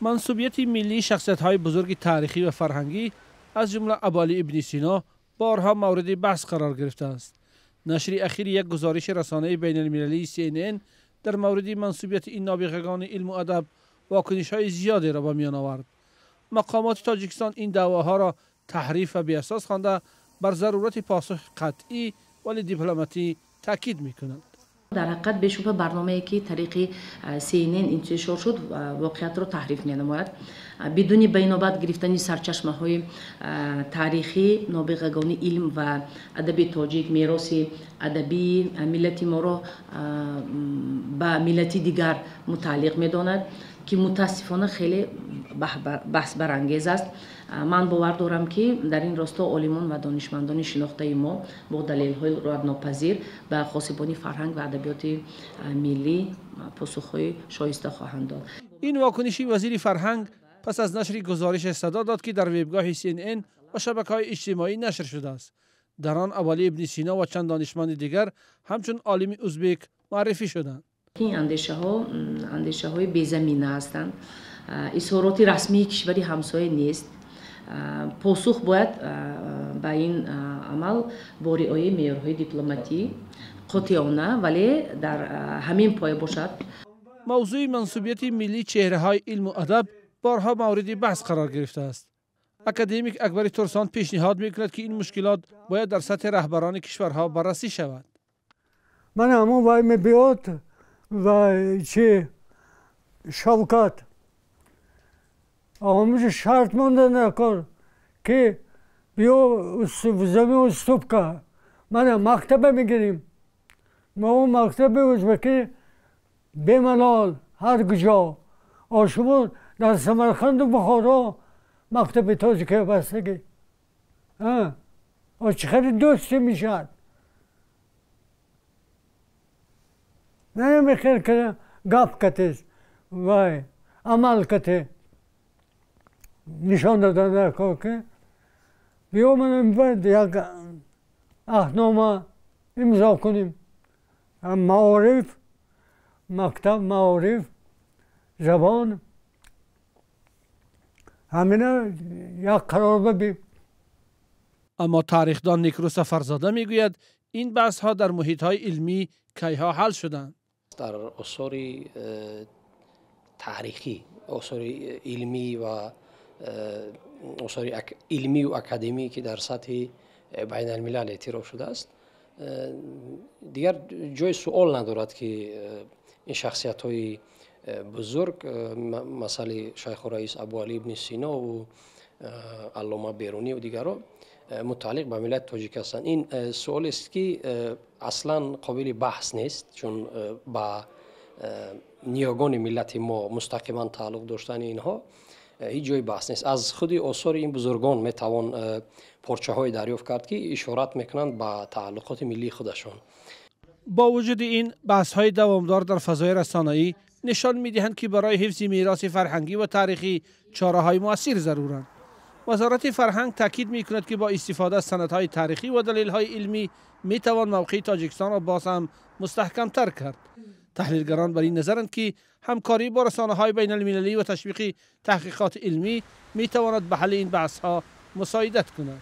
Мансубияти миллии шахсиятҳои бузурги таърихӣ ва фарҳангӣ, аз ҷумла Абуалӣ ибни Сино, борҳо мавриди баҳс қарор гирифтааст. Нашри ахири як гузориши расонаи байналмилалии CNN дар мавриди мансубияти ин нобиғагони илму адаб вокунишҳои зиёдеро ба миён овард. Мақомоти Тоҷикистон ин даъвоҳоро таҳриф ва беасос хонда, бар зарурати посухи қатъӣ, вале дипломатӣ таъкид мекунанд. Дар ҳақиқат, бешубҳа, барномае, ки тариқи CNN интишор шуд, воқеиятро таҳриф менамояд. Бидуни ба инобат гирифтани сарчашмаҳои таърихӣ, нобиғагони илм ва адаби тоҷик, мероси адабии миллати моро ба миллати дигар мутааллиқ медонад, ки мутаассифона хеле баҳсбарангез аст. Ман бовар дорам, ки дар ин росто олимон ва донишмандони шинохтаи мо бо далелҳои раднопазир ба хосибони фарҳанг ва адабиёти миллӣ посухҳои шоиста хоҳанд дод. Ин вокуниши вазири фарҳанг пас аз нашри гузорише садо дод, ки дар вебгоҳи CNN ва шабакаҳои иҷтимоӣ нашр шудааст. Дар он Абуалӣ ибни Сино ва чанд донишманди дигар ҳамчун олими узбек муаррифӣ шуданд. Ин андешаҳо андешаҳои безамина ҳастанд, изҳороти расмии кишвари ҳамсоя нест. Посух бояд ба ин амал бо риояи меъёрҳои дипломатӣ, қотеона, вале дар ҳамин поя бошад. Мавзӯи мансубияти миллии чеҳраҳои илму адаб борҳо мавриди баҳс қарор гирифтааст. Академик Акбари Турсон пешниҳод мекунад, ки ин мушкилот бояд дар сатҳи раҳбарони кишварҳо баррасӣ шавад. Ман ҳамон вай мебиёд ва чи Шавкат ҳамуҷо шарт монда накор, ки биё, замин уступка, мана мактаба мегирим мо, мактаби узбекӣ бемалол ҳар куҷо. Шумо дар Самарқанду Бухоро мактаби тоҷика бастагӣ, чӣ хеле дӯстӣ мешавад. Намехел кара гап катес, вай амал кате нишон додан дар, ки биё, ман бояд як аҳднома имзо кунем: маориф, мактаб, маориф, забон, ҳамина як қарор бибим. Аммо таърихдон Некрӯз Сафарзода мегӯяд, ин баҳсҳо дар муҳитҳои илмӣ кайҳо ҳал шуданд. Дар осори таърихӣ, осори илмӣ ва осори илмию академӣ, ки дар сатҳи байналмилал эътироф шудааст, дигар ҷои суол надорад, ки ин шахсиятҳои бузург, масали Шайху Раис Абуалӣ ибни Синову Аллома Беруниву дигарро, мутааллиқ ба миллати тоҷик ҳастанд. Ин суолест, ки аслан қобили баҳс нест, чун ба ниёгони миллати мо мустақиман тааллуқ доштани инҳо ҳеҷ ҷои баҳс нест. Аз худи осори ин бузургон метавон порчаҳое дарёфт кард, ки ишорат мекунанд ба тааллуқоти миллии худашон. Бо вуҷуди ин, баҳсҳои давомдор дар фазои расонаӣ нишон медиҳанд, ки барои ҳифзи мероси фарҳангӣ ва таърихӣ чораҳои муассир заруранд. Вазорати фарҳанг таъкид мекунад, ки бо истифода аз санадҳои таърихӣ ва далелҳои илмӣ метавон мавқеи Тоҷикистонро боз ҳам мустаҳкамтар кард. Таҳлилгарон бар ин назаранд, ки ҳамкорӣ бо расонаҳои байналмилалӣ ва ташвиқи таҳқиқоти илмӣ метавонад ба ҳалли ин баҳсҳо мусоидат кунад.